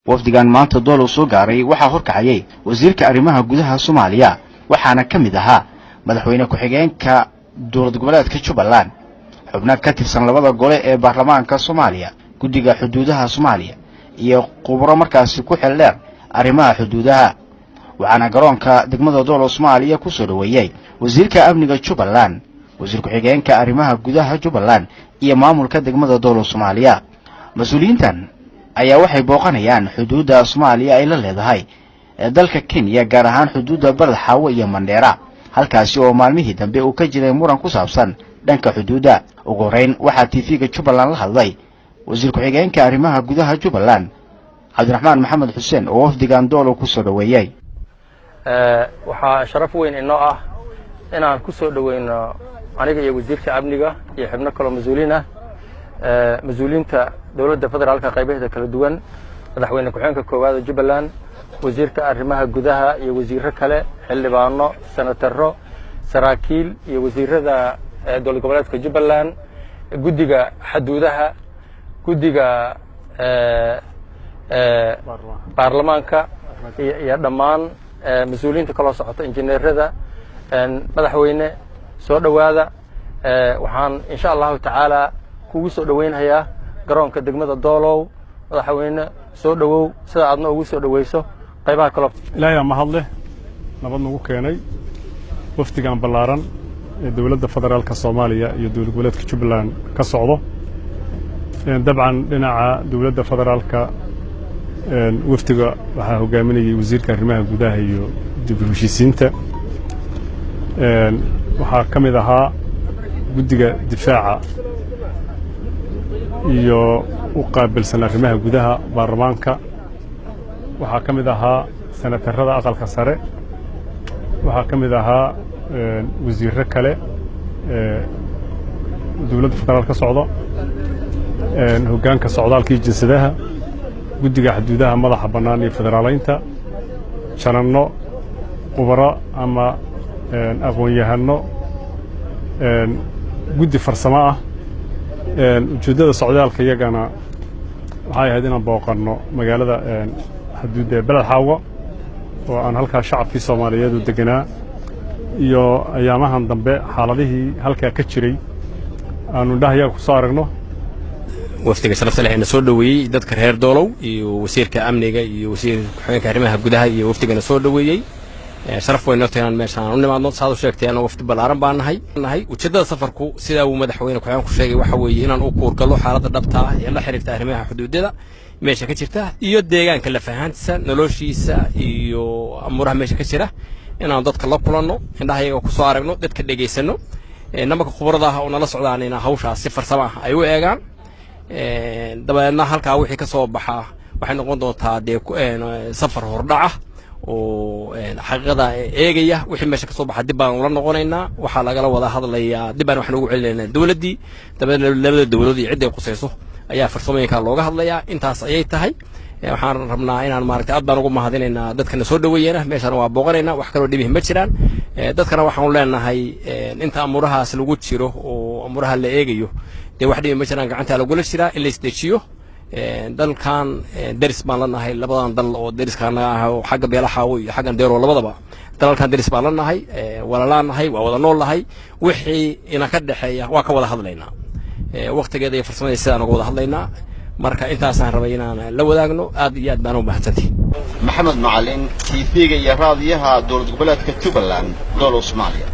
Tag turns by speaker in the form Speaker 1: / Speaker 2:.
Speaker 1: Wafdigan maanta Doolow soo gaaray waxaa horkacayay wasiirka arrimaha gudaha Soomaaliya, waxaana ka mid ahaa madaxweyne ku-xigeenka dowlad goboleedka Jubbaland, xubno ka tirsan labada gole ee baarlamaanka Soomaaliya, guddiga xuduudaha Soomaaliya iyo khubro markaasi ku xil dheer arrimaha xuduudaha. Waxaana garoonka degmada Doolow, Soomaaliya, kusoo dhoweeyey wasiirka amniga Jubbaland, wasiir ku-xigeenka arrimaha gudaha Jubbaland iyo maamulka degmada Doolow, Soomaaliya. Mas-uuliyiintan ayaa waxay booqanayaan xuduudda Soomaaliya ay la leedahay ee dalka Kenya, gaar ahaan xuduudda Baled Xaawo iyo Mandheera, halkaasi oo maalmihii dambe uu ka jiray muran ku saabsan dhanka xuduudda. Ugu horreyn waxaa TV-ga Jubbaland la hadlay wasiir ku-xigeenka arrimaha gudaha Jubbaland, Cabdiraxmaan Maxamed Xuseen, oo wafdigan Doolow kusoo dhoweeyey.
Speaker 2: Waxaa sharaf weyn inoo ah inaan ku soo dhoweyno, aniga iyo wasiirka amniga iyo xubno kaloo mas-uuliin ah, mas-uuliyiinta dowladda federaalka qaybaheeda kala duwan, madaxweyne ku-xigeenka koowaad ee Jubbaland, wasiirka arrimaha gudaha iyo wasiirro kale, xildhibaano, senataro, saraakiil iyo wasiirada dowlad goboleedka Jubbaland, guddiga xaduudaha, guddiga baarlamaanka iyo dhammaan mas-uuliyiinta kaloo socota, injineerada. Madaxweyne, soo dhowaada. Waxaan insha Allahu tacaala kugu soo dhoweynhayaa garoonka degmada Doolow. Madaxweyne, soo dhowow, sida aadna ugu soo dhoweyso qaybaha kaloo.
Speaker 3: Ilaahay aa mahadleh nabad nagu keenay. Wafdigan ballaaran ee dowladda federaalka Soomaaliya iyo dowlad goboleedka Jubbaland ka socdo, dabcan dhinaca dowladda federaalka wafdiga waxaa hogaaminayay wasiirka arrimaha gudaha iyo dib u heshiisiinta. Waxaa ka mid ahaa guddiga difaaca iyo u qaabilsan arrimaha gudaha baarlamaanka. Waxaa ka mid ahaa senatarada aqalka sare. Waxaa ka mid ahaa wasiirro kale dowladda federaal ka socdo, hoggaanka socdaalka iyo jinsadaha, guddiga xuduudaha madaxa bannaan iyo federaalaynta, jananno, khubaro ama aqoon-yahanno, guddi farsamo ah. Ujeeddada socdaalka iyagana waxay ahayd inaan booqanno magaalada xuduudda ee Beled Xaawo, oo aan halkaa shacabkii Soomaaliyeed u deganaa iyo ayaamahan dambe xaaladihii halkaa ka jiray aanu indhahayaga ku soo aragno.
Speaker 4: Wafdiga sharafta leh na soo dhoweeyey, dadka reer Doolow iyo wasiirka amniga iyo wasiir ku-xigeenka arrimaha gudaha iyo wafdigana soo dhoweeyey, sharaf weyn noo tahay inaan meeshaan u nimaadno. Saad u sheegtay, annagu wafdi ballaaran baan nahay. Ujeeddada safarku, sidaa uu madaxweyne ku-xigeenku sheegay, waxa weeye inaan u kuurgallo xaaladda dhabta ah ee la xiriirta arrimaha xuduudada meesha ka jirta iyo deegaanka lafahaantiisa, noloshiisa iyo amuuraha meesha ka jira, inaan dadka la kulanno, indhahayaga ku soo aragno, dadka dhegaysanno, nimanka khubarada ah oo nala socdaan ina hawshaas si farsamo ah ay u eegaan. Dabadeedna halkaa wixii ka soo baxa waxay noqon doontaa dee safar hordhaca oo xaqiiqada eegaya. Wixii meesha ka soo baxa dib baan ula noqonaynaa, waxaa lagala wada hadlayaa, dib baan waxaan ugu celinaynaa dowladdii. Dabadeedna labada dowladood iyo cidday qusayso ayaa farsamooyinkaa looga hadlayaa. Intaas ayay tahay. Waxaan rabnaa inaan maaragtay aad baan ugu mahadinaynaa dadkana soo dhaweeyana. Meeshana waa booqanaynaa, wax kaloo dhibihi ma jiraan. Dadkana waxaanu leenahay, inta amuurahaas lagu jiro oo amuuraha la eegayo, dee wax dhibi ma jiraan, gacantaa lagula jiraa in la isdejiyo. Dalkan deris baan la nahay, labadan dal oo deriskaana ah, oo xagga Beelaxaawo iyo xaggan Deero, labadaba dalalkan deris baan la nahay, walaalaan nahay, waa wada nool nahay. Wixii ina ka dhexeeya waa ka wada hadlaynaa, waqtigeeda iyo farsamada sidaan uga wada hadlaynaa. Marka intaasaan rabay inaan la wadaagno. Aad iyo aad baan u mahadsantihi.
Speaker 1: Maxamed Macalin, TV-ga iyo raadiyaha dowlad goboleedka Jubbaland, Doolow, Soomaaliya.